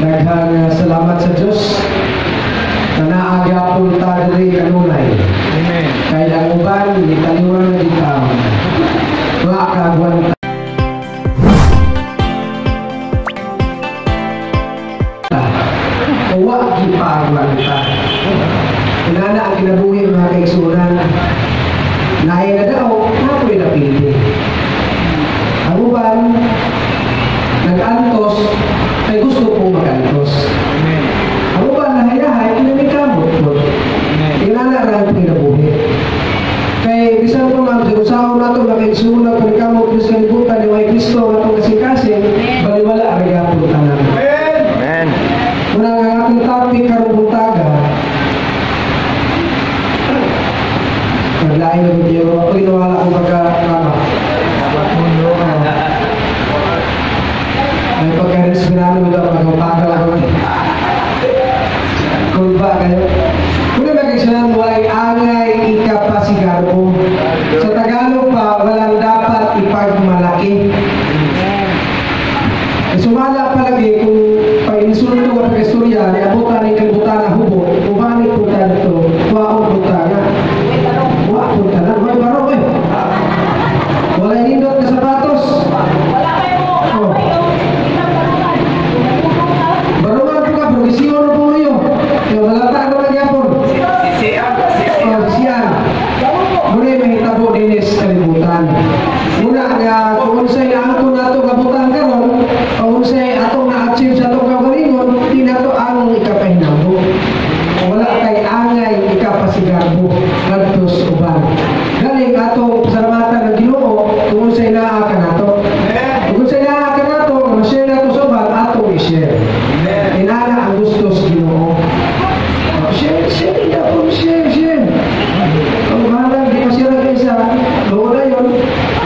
Daghang salamat sa Diyos na naa gyapon ta diri kanunay. Amen. Kay ang uban gitaliwan na bitaw. Wa kaagwanta. Wa gipaagwanta. Inana ang kinabuhi, mga kaigsuonan. Naay na daw, napoy napili. Ang uban, nag-antos, ay gusto pong mag-antos. Amen. Ang uban nahayahay, kinamikamot po. Amen. Inana ra ang kinabuhi. Kay bisan pa man, sa usaon nato na kaigsuonan, pagkamot sa kalibutan, ni Way Kristo ang atong kasing-kasing, baliwala ang gyapon tanan. Amen. Muna nga atong topic karong buntaga, naglain na video, ako inawala akong pagkakama. Ay pagka-respirano ito, pagkapagal ako. Kulba kayo. Una nag-isyan, walay angay ikapasigarbo. Sa Tagalog pa, walang dapat ipagmalaki. Sumala palagi kung pag-insulto ka pag-istorya, niabutan ni kalibutan na hubo, ubani punta dito, waon punta nga. Wa punta na, way baro eh. Walay nindot na sapatos. Wala kayo, wala kayo. Isang barungan. Barungan po ka, progresibo na po kayo. Yung malata na lang yapon. Oh, siyan. Muna yung mahitabo dinis kalibutan. Muna nga kung unsay naangkon nato kabutan karon, o unsay atong na-achieve sa atong kaugalingon, di nato ang ikapahinabo. Wala kay angay ikapasigarbo ngadto sa uban. Galing atong pasalamatan ng Ginoo kung unsay naa kanato. Kung unsay naa kanato, nga ma-share nato sa uban, atong i-share. Inana ang gusto sa Ginoo. Oh, share, share, yapon, share, share. Ang bahala, di pa siya nag-isa. Loo na yun.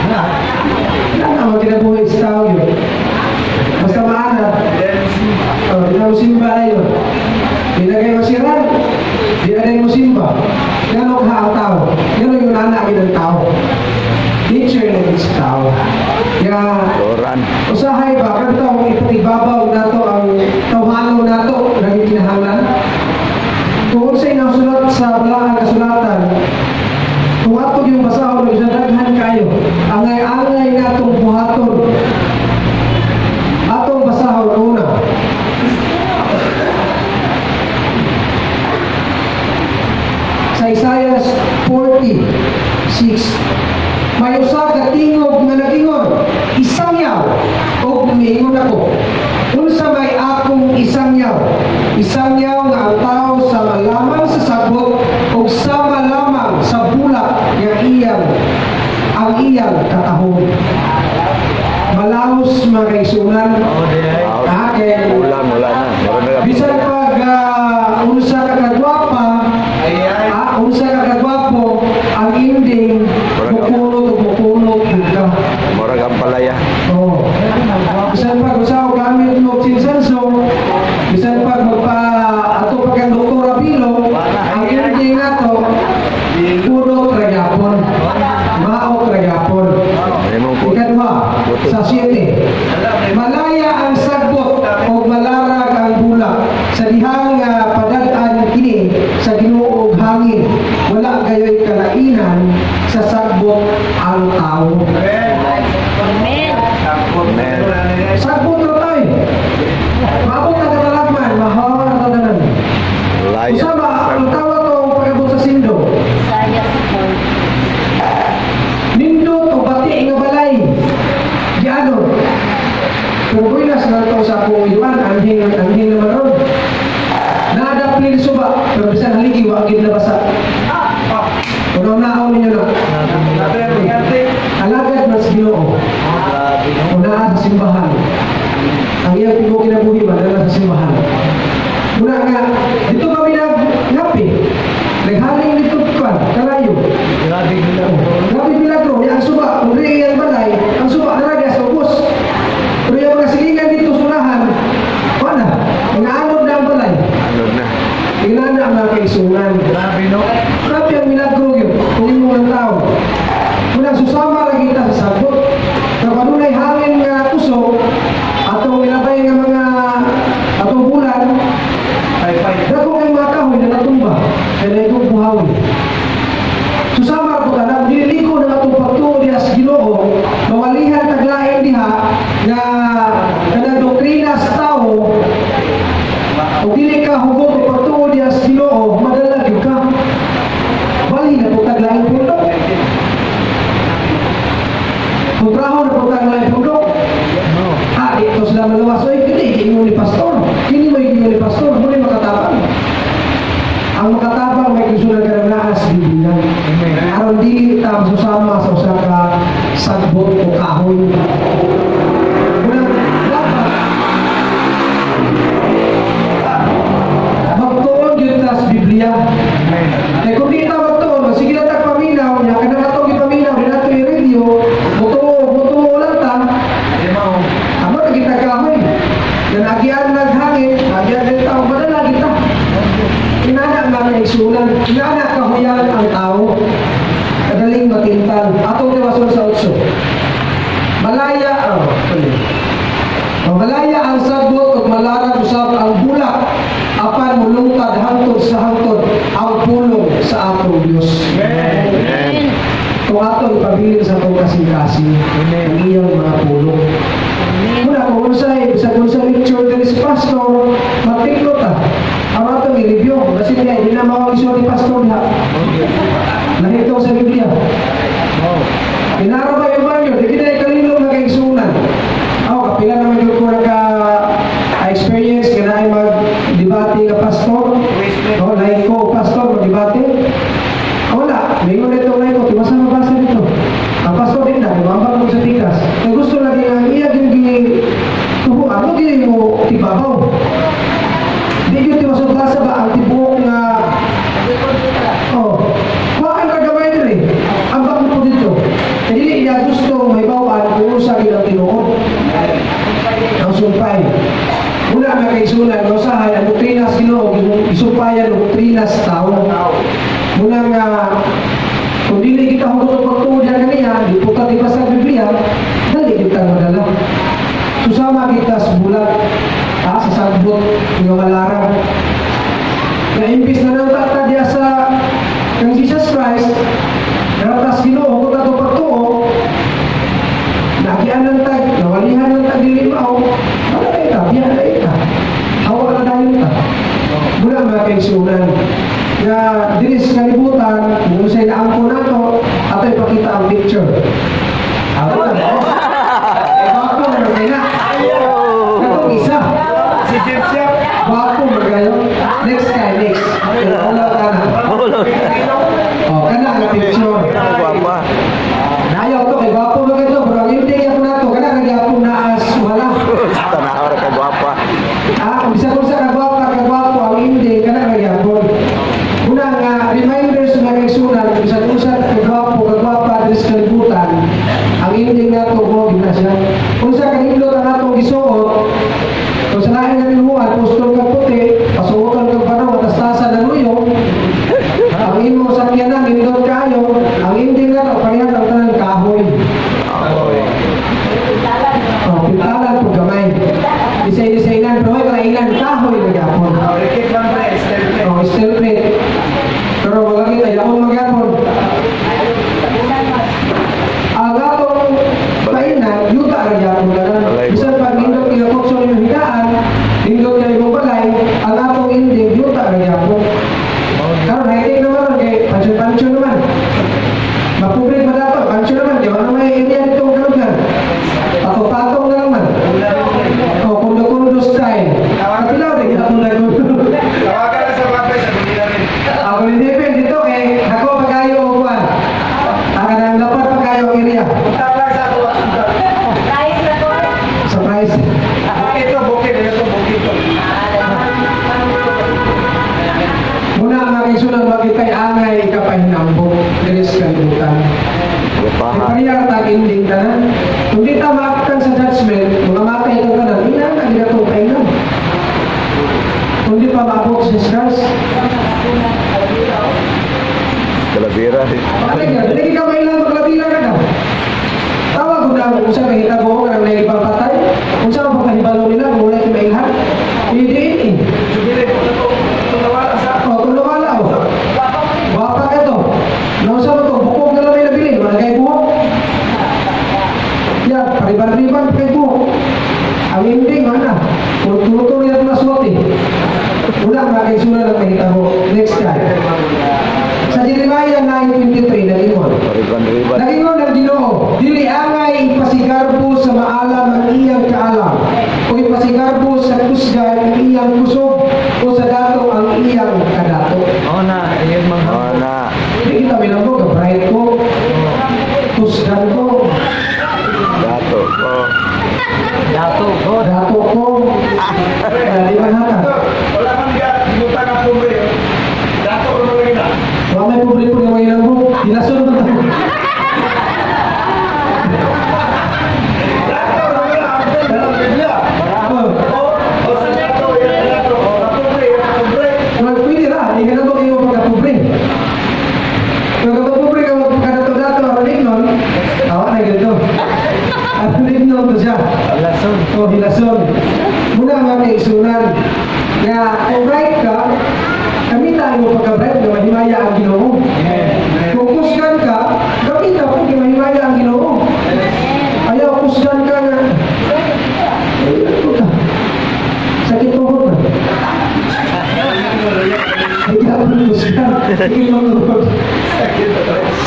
Wala na, ang kinabuhi sa tao yun. Basta maana. Oh, di na mo simba na yun. Di na kayo masiran. Di na kayo mo simba. Ganun ka ang tao. Ganun yung anak ng tao. Nature na sa tao. Kaya, Loran. usahay ba, kanto ang ipagibabaw nato ang tawhano nato naging kinahanglan? Kung unsay nasulat sa balaan kasulatan, kung ato yung basahon ng isang daghan kayo, angay-angay natong buhaton. Atong basahon una. Sa Isaiah 46, may usa ka tingog nga nagingon, isangyaw, og miingon ako. Unsa may akong isangyaw? Isangyaw nga ang tao sa malamang sa sagbot og sama lamang sa bulak nga iyang ang iyang katahom. Malaos mga kaigsuonan. Ah, kay Ulan, wala na. Meron na. bisan pag unsa ka kagwapa, unsa ka kagwapo, ang ending mukunot ug mukunot gud ka. Murag ang palaya. Oo. Bisan pag usa og gamit mo chinsenso, bisan pag magpa ato pag ang doktora Bilo, ang ending nato kunot ra gyapon. Maot ra gyapon. Ano mong Ikaduha, sa 7. Malaya ang sagbot o malarag ang bulak. Sa dihang nga padad-an kini sa Ginoo og hangin, wala gayoy kalainan sa sagbot ang tao. Amen. Amen. Sagbot ra tayo. Maabot ang katalagman, mahawa ang tanan. Laya. Usama ang tawa to ang pag-abot sa sindo. Isaiah 40. Nindot o bati nga balay. Giano. Pero buenas na to sa akong yuan, anhing anhing naman ron. Naadaplil suba, pero bisan haligi wa gid nabasa. Unaw naon ninyo na. Alagad mas Ginoo. Una sa simbahan. Ang iyang tibuok kinabuhi ba na sa simbahan. Una nga dito kami nag ngapi. Naghaling dito kwan, kalayo. Grabe nila. Grabe milagro, niya ang suba, kung di ang balay, ang suba na sa ubos. Pero yung mga silingan dito sulahan, wala, naanod na ang balay. Anod na. Tingnan na ang mga kaisunan. Grabe Kaya na itong buhawi. So sama ko tanan, dili ko na atong pagtuo diha sa Ginoo, mawalihan taglain diha nga kanang doktrina sa tao. Kung dili ka hugot o pagtuo diha sa Ginoo, madala gyud ka. Bali na po taglain pundo. Kontraho na po taglain pundo. No. Ah, dito sila malawas. Oy, kini giingon ni pastor. Kini mo giingon ni pastor, muna makatabang. Ang makatabang may kusunan ka ng naa sa Biblia. Amen. Aron dili ta susama sa usa ka sagbot o kahoy. Muna dapat magtuon gyud ta sa Biblia. Amen. Kaya kung di ta magtuon, sige na tag paminaw niya, kanang atong gipaminaw, di nato i-radio, mutuo, mutuo lang ta, amo na kita kahoy. Nanagian naghangin, nagian ng tao, madala kita. Inana nga mga igsunan, inana kahuyan ang tao. Kadaling matintal. Atong tiwason sa 8. Malaya, oh, sorry. Oh, malaya ang sagbot ug malarag usab ang bulak apan mulungtad hangtod sa hangtod ang pulong sa atong Dios. Amen. Kung atong ipabilin sa atong kasing-kasing Amen. ang iyang mga pulong. Muna kung unsay bisag unsa lecture diri si pastor, matiklo ta. Ang atong i-review kasi niya di na mao ang ni pastor diha. Lahito sa Biblia. Oh. Kinaro ba yung banyo? Di kita ikalilong na kaigsunan. Ako, kapila naman yung ko nagka experience nga naay mag-debate nga pastor. O, lain ko pastor, mag-debate. Wala, mingon nito ngayon ko, tiwasa mabasa dito. Ang pastor din na, lumambang mo sa tikas. Kaya gusto lagi ang iya yung tubuan mo, gini mo tibabaw. Di yun tiwasa basa ba ang tibuok nga. Oh, kuhaan ra gamay diri. Ang bakit po dito? Kaya dili niya gusto may bawaan kung unsa gyud ang tinuod. Ang sumpay. Muna nga kay sunan, usahay ang doktrina sa Ginoo gisumpayan og doktrina sa tao. Muna nga kung dili kita hugot og pagtuo diha kaniya, di po ta sa Biblia, dali kita madala. Susama kita sa bulag, sa sagbot nga malarang. Na imbis na nang diya sa kang Jesus Christ, naratas Ginoo kung ato pagtuo, nagian ng tag, nawalihan ng tag dili mao, wala na ita, biya na ita. Hawa na dayon ta. Muna mga kaigsunan, nga diri sa kalibutan, kung unsay naangko nato, ato ipakita ang picture. Ako na, oh. Eh, gwapo man kay na. Katong isa. Si James Yap. Gwapo man kayo. Next kay, next. Wala ka na. Oh, kana nga picture. Guwapa. Nayaw to kay gwapo ba kayo, pero ang hindi ako nato kana nagyapon naas wala. Tanaw ra ka gwapa. Ah, bisan kung sa kagwapa kagwapo ang hindi kana nagyapon. Una nga reminder sa mga kaigsunan, bisan kung sa kagwapo kagwapa diri sa kalibutan, ang hindi nato mo gid na siya. Kung sa kanindot ang atong gisuot, kung sa lain nga tinuan, pustol kag puti, pasuotan kag panaw, tastasan ng luyo, ang imo sakyanan, nindot kayo, ang hindi nato, parehas ang tanan kahoy. Oy. Oh, pintalan po gamay. Disay-disaynan, pero may kalainan, kahoy na gyapon. Repeat lang pre, step pre. Oh, still plate. Pero wala kita, yaon magyapon. Ang atong kainan, yuta ra gyapon tanan. Balay. Bisan pag nindot kinapokso ninyo higaan, nindot nga imong balay, ang atong ending, yuta ra gyapon. Karon high naman ron kay pansyon-pansyon naman. Mapublik ba dato? Pansyon naman, kay wala may area dito ang kalugan. Patong-patong na lang man. O, kundo-kundo style. Kapilaw rin, kita kundo. Tawagan na sa mga pre, sabi nila rin. Ako hindi pa dito kay ako pa kayo og kuan. Ang nang lapad pa kayo ang area. Punta lang sa ako. Sa price. Bukid to, bukid. Ito, bukid to. Muna mga kaisunan, magitay angay kapahinambok diri sa kalibutan. Kay Guwapaha. pareha tag ending tanan. Kung di ta maaptan sa judgment, mga matay kang tanan, ina na gid atong kainan. Kung di pa maabot si Jesus Christ, Kalabira. patay ka, dili ka mailan maglabila ka ka. Tawag ko na kung sa kahitabo ka ng nailibang patay, kung sa pagkahibalo nila, kung wala kay mailhan, hindi eh. Jubilee, punta to. Ito nawala sa O, kung nawala o. Muna mga kaigsuonan ang mahitabo. Next slide. Sa Jeremiah 9:23, nagingon. Riban-riban. Nagingon ang Ginoo, "Dili angay ipasigarbo sa maalam ang iyang kaalam, o ipasigarbo sa kusgan ang iyang kusog, o sa dato ang iyang kadato." Oo na, yun mga Oh na. Hindi kita bilanggo, ka-bright ko, kusgan ko, Dato. Oh. Dato, God. Dato ko, kaya di man hata. Wala man ga, butang ang pobre. Dato ko lagi na. Wa may pobre po nga may langgo, hilason man tayo. Dato ko na ang Biblia. Oh, O sa dato, yan dato. O pobre, yan pobre. well, pwede ra, hindi ka na ba kayo pagkapobre? Kung kapag-pobre ka, magkadato-dato, aron ignon, awa na ganito. Aron ignon to siya. Lason. O hilason. Muna mga kaigsuonan, nga kung right ka, gamita mo pagka-bright nga mahimaya ang Ginoo. Kung kusgan ka, gamita po kay mahimaya ang Ginoo. Ayaw kusgan ka nga, ay, ano ka? Sakit tuhod na. Hindi ka kusgan. Sakit tuhod.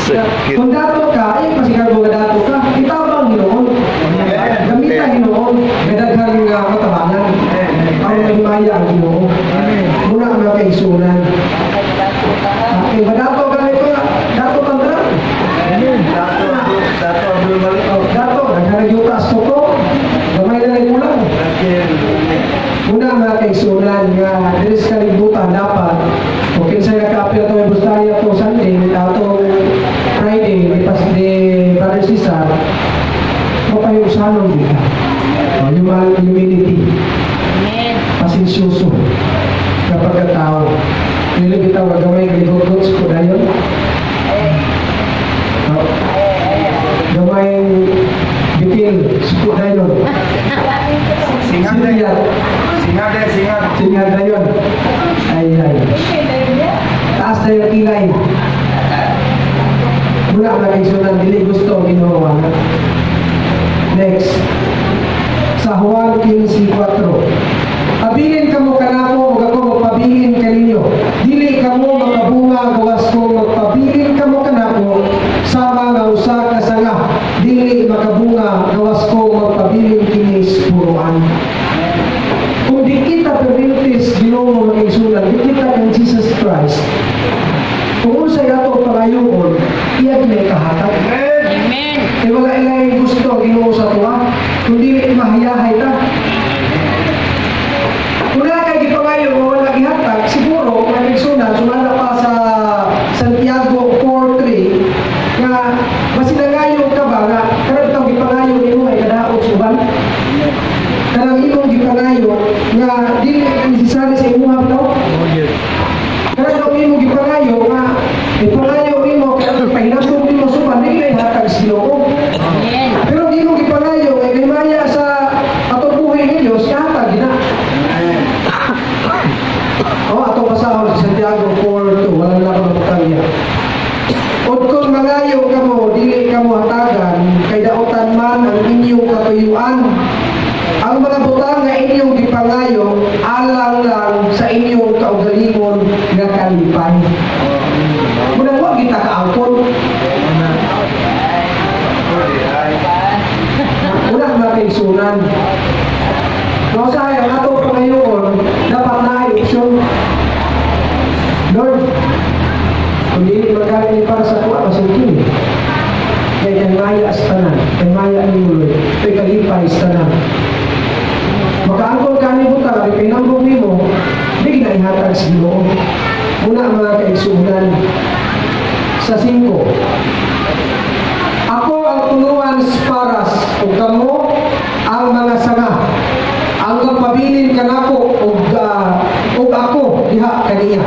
Sakit. Kung dato ka, ay pasigarbo nga dato ka, itabang Ginoo. Gamita Ginoo, may daghan nga katabangan. Aron mahimaya ang Ginoo. Muna ang mga kaigsuonan. Okay, madato ka nito, dato kang tanan. Dato, dato, Abdul Malik. Oh, dato, naghanag yung taas ko ko, gamay na lang kulang. Muna ang mga kaigsuonan nga diri sa kalibutan dapat kung kinsa nga kaapil ato may study ato Sunday, atong Friday, ni pas ni Brother Cesar, mapahiusanon di ka. Oh, humility, pasensyoso kapag katao. Dili bitaw nga gamay galigot ko dayon. Oh. Gamay bitil suko dayon. Singag Sino yan? Singag din, singag. Singag dayon. Ay ay. Taas na yung kilay. Muna ang kaigsuonan, dili gusto ang Ginoo ana. Next. Sa Juan 15:4. "Abilin kamo kanako ug ako magpabilin kaninyo. Dili kamo makabunga gawas kung magpabilin kamo kanako, sama nga usa ka sanga dili makabunga gawas kung magpabilin kini sa puroan." Kung di kita permintis Ginoo, mga kaigsuonan, di kita kang Jesus Christ, kung unsay ato pangayoon, iya gyud kahatag. Amen. Kay wala ilay gusto ang Ginoo sa tuwa, kundi mahayahay ta. Kung naa kay gipangayo o wala gihatag, siguro mga kaigsuonan, sumala pa sa Santiago 4:3 nga masinangayo ka ba nga kanang tawag gipangayo nimo ay kadaot suban? Kanang imong gipangayo nga dili necessary sa imuha bitaw? Kanang tawag imong gipangayo nga ipangayo nimo kay pahinabog nimo suban, dili hatag sa Ginoo. Amen. Pero ang imong gipangayo ay kahimaya sa atong buhi ni Dios, kahatag gina. Oh, atong basahon sa Santiago 4:2, wala na ako mabutang niya. "Ug kung mangayo kamo, dili kamo hatagan, kay dautan man ang inyong katuyuan. Ang mga butang nga inyong gipangayo, alang lang sa inyong kaugalingon nga kalipay." Muna wa kita kaangkon. Una mga kaigsuonan. No, sa ang ato pangayoon, dapat na ay opsyon. Lord, kung dili magkaya ni para sa kuha, masulti. Kay kahimaya sa tanan, kahimaya ni Lord, kay kalipay sa tanan. Makaangkon ka ni butang, kay pinambog nimo, di na ihatag sa Ginoo. Una mga kaigsuonan, sa 5. "Ako ang punuan sa paras, ug kamo ang mga sanga. Ang magpabilin kanako ug ako diha kaniya,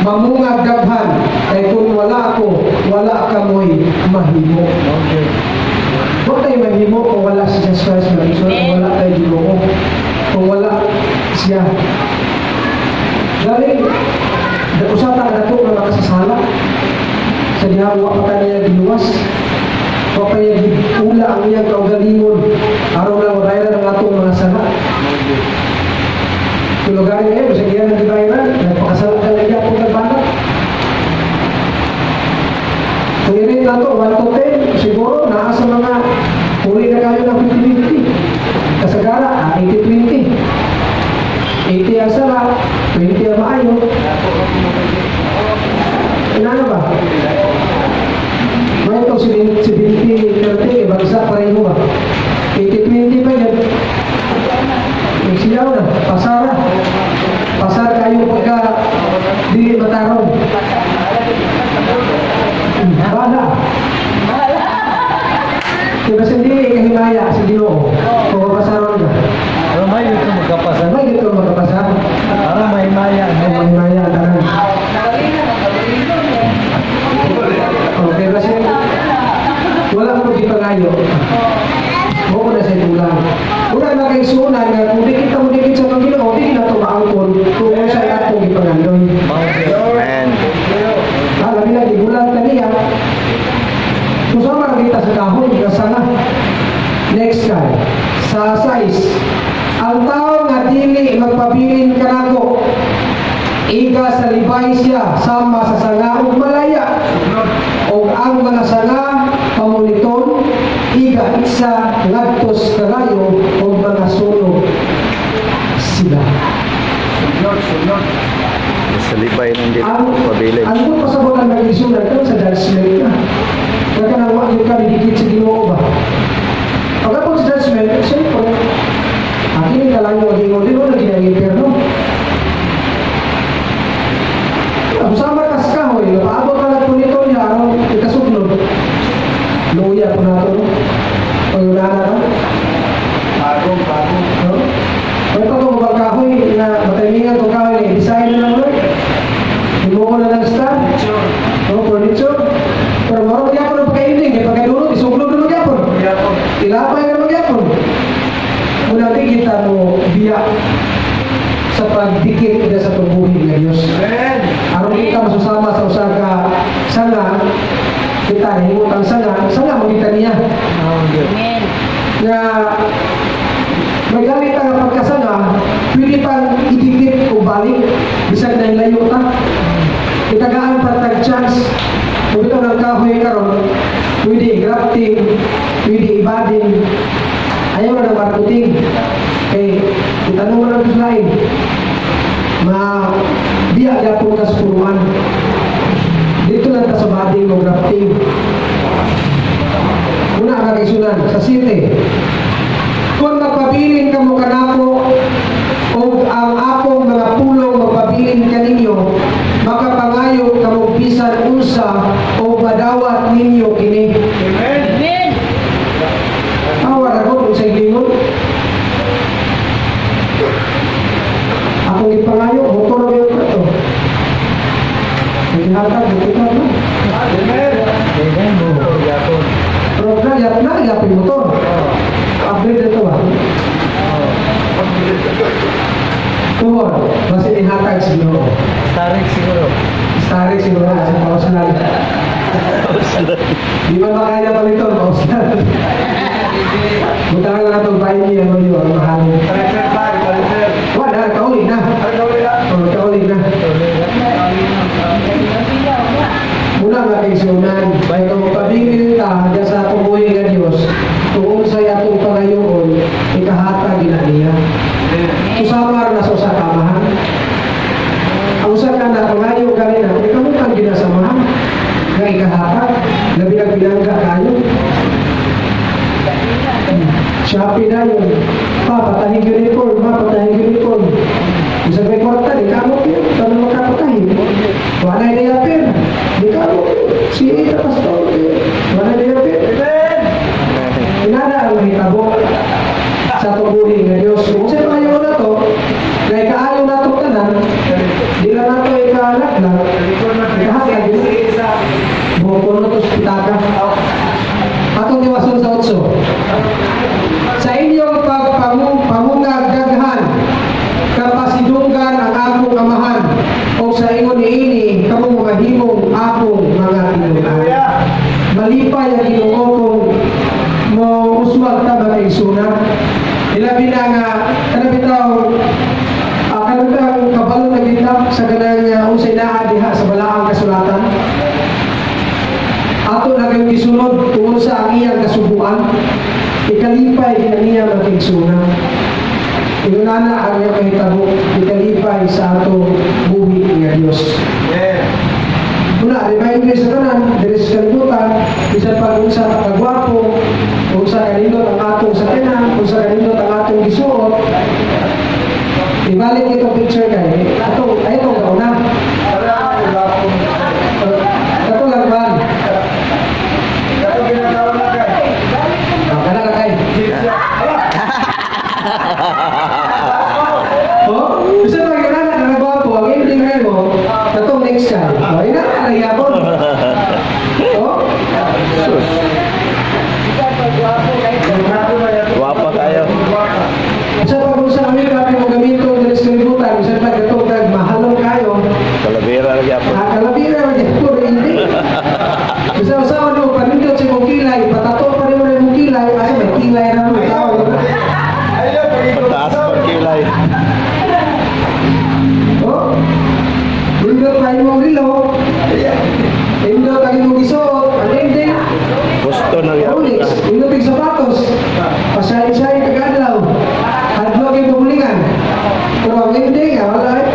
mamungag daghan, kay kung wala ako, wala kamoy mahimo." Wa tayo mahimo kung wala si Jesus Christ, mga kaigsuonan, kung wala tayo Ginoo, kung wala siya. Dali, usa ta ka dato nga makasasala. Sa diha wa pa ta niya giluwas. Wa pa niya giula ang iyang kaugalingon aron lang mabayaran ang atong mga sala. Lugar ngayon, sa giyan ng gibayaran, nagpakasal ka lang po nagbanat. Kung i-rate na to, 1 to 10, siguro, naa sa mga puli na kayo ng 50-50. Kasagara, 80-20. 80 ang sala, 20 ang maayo. Inano ba? May ito, 70, 30, bagsak pareho ba? 80-20 pa yan. Yung siyaw na, pasara. Pasar kayo pagka dili matarong. Bahala. Diba sa dili kahimaya sa Ginoo, kung mapasaron ka. Pero may ito magkapasa. May dito magkapasar. Para may maya. Ang mahimaya tanan. Okay, kasi wala mo di pangayo. Mo na sa ibulang. Una na kay sunan nga kung di kita mo dikit sa Panginoon, di na tumaangkon kung sa atong gipangandoy. Amen. Ah, labi na gigulang ta niya. Kung sama kita sa kahoy, nga sanga. Next kay sa 6. Ang tao nga dili magpabilin kanako, iga sa libay siya sama sa sanga ug malaya, ug ang mga sanga pamuniton iga itsa ngadtos kalayo ug mga sunog sila. Sa libay ng dili Ang pabilin. Ang kung pasabot ang naglisunan kan sa judgment na. Kaya nang wa gyud ka didikit sa Ginoo ba. Pagkapos sa judgment, siyempre, ang kini kalayo ang Ginoo dili na ginang impierno. Ang sama ka sa kahoy, napaabot ka lang punito niya aron ikasugnod. Luya po nato, no? Pag-unana ka. Bagong, bagong. No? May pag ubang kahoy na mataymingan kong kahoy, design na lang, Lord. Himuo na lang star. No, furniture. Pero marong gyapon ang pagkainding, kay pagkadulot, isuglod na magyapon. Ilapay na magyapon. Muna di kita mo biya sa pagdikit na sa pagbuhi ng Diyos. Amen. Aron kita masusama sa usa ka sanga, kita himutang sanga, sanga mo kita niya. Amen. Nga may gamit ang pagkasanga, pwede pang idikit o balik, bisag na ilayo ta. Itagaan pa tag chance. Kung ito ng kahoy karon, pwede i-grafting, pwede i-budding. Ayaw na ng marketing. Kay, itanong mo lang sa lain. Ma, biya gyapon ka sa puruan. Dito lang ta sa budding o grafting. Una ang kaisunan, sa city. Kung magpabilin kamo kanako ug ang akong mga pulong magpabilin kaninyo, makapangayo kamo bisan unsa o madawat ninyo kini. Amen. Amen. Awa ra ko kung sa giingon. Akong gipangayo, motor na yun to. Gihatag, gihatag na. Amen. Amen. Yapon. Pero na, yap na, yap yung motor. Upgrade na to ba? Tuhod, basta nihatag siguro. Tarik siguro. Starik siguro sa pauslan. Di ba makaya pa nito, pauslan? Butangan na itong bahay niya, ano yun, ang mahal. Transfer ba? Transfer. Wala, kauli na. Ay, gawin na. Oh, kauli na. Muna nga kay Sunan, bay kung pabilin ta diya sa atong buhi nga Dios, kung unsay atong pangayoon, ikahatag gina niya. Usamar na sa usa ka amahan. Ang usa ka na pangayo gani na, ikaw ang ginasamahan nga ikahatag, labi nang binangga kayo. Shopee na yun. Pa, patahing uniform, pa, patahing uniform. Bisag may kwarta, di kamot yun. Paano makapatahi? Wala na yapir. Di kamot yun. Si Ita Pastor. Wala na yapir. Amen. Inana ang mahitabo sa tubuhi nga Diyos. Kung sa pangayo na to, na ikaayo na to tanan, di lang nato ikalaklag, ikahatag yun. Buko na to sa pitaka. Atong iwason sa 8. Sa inyong pagpamungag daghan, kapasidunggan ang akong amahan, o sa ingon niini kamo mahimong akong mga tinunan. Malipay ang Ginoo kung mo uswag ta mga isuna. Ilabi na nga kanang bitaw kanang sa kanang unsay naa diha sa balaang kasulatan. Ato na kayong gisunod tungod sa ang iyang kasuguan. Ikalipay din ang iyang mga kaigsuonan. Ingon ana ang iyang kahitabo, ikalipay sa ato buhi nga Dios. Una, reminder sa tanan, diri sa kalibutan, bisan pa unsa ka kagwapo, unsa kanindot ang atong sakyanan, unsa kanindot ang atong gisuot. Ibalik itong picture kay atong ay itong kauna. Kato lang ba? Kato ginagawa na kay. Oh, kana ka kay. Oh, bisan pa kinana ka gwapo, ang ending mo, katong next ka. Oh, ina na gyapon. Oh, Sus. Gwapa kayo. Bisan pa kung sa kami kami mo gamiton diri sa kalibutan, bisan pa katong tag mahalong kayo, Kalabira lagi ako. Ah, kalabira man gyud hindi. Bisan sa ano panindot sa imong kilay, patato pa rin mo na imong kilay, asa may kilay na mo tao. Ayaw, Pataas pag kilay. Oh. Nindot pa imong rilo. Nindot ang imong gisuot, ang ending, Gusto na gyapon. Rolex, nindot yung sapatos. Pasay-say kagadlaw. Hadlok yung pamulingan. Pero ang ending, wala eh.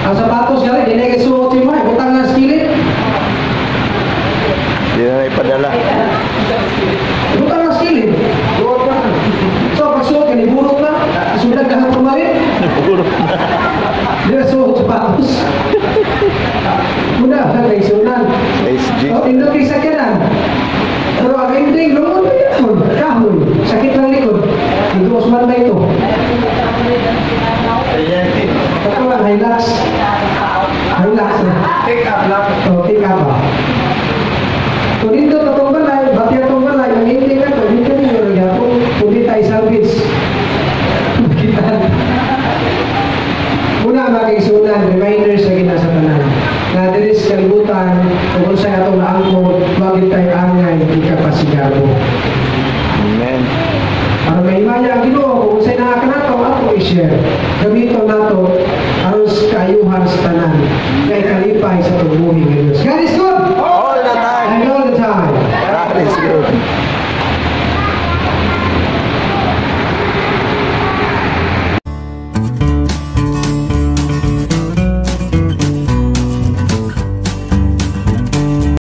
Ang sapatos gali, di na kay suot si mo, butang na sa kilid. Di na ipadala. Butang na sa kilid. So, pag suot ka, niburot na. Sudag ka ng pumalit. Puro na. Di na suot sapatos. Muna, kay sunan. SG. Oh, indot kay sakyanan. Pero ang ending, lungon pa yun. Kahoy. Sakit ng likod. Hindi Osman ba ito? Ito lang, Hilux. Hilux na. Pick up lang. O, pick up ah. Kung dito tatong balay, bati atong balay, ang ending na ito, hindi kami yung nagyapon. Kundi tayo salvage. Kita. Una, mga kaigsuonan, reminders na gina sa tanan. Na diri sa kalibutan, kung unsay atong naangkon, wag tayo angay, di ka pasigarbo. Amen. Para mahimaya ang Ginoo, kung unsay naa kanato, ato i-share. Gamiton nato aron sa kaayuhan sa tanan. Kay kalipay sa atong buhi nga Dios. God is good.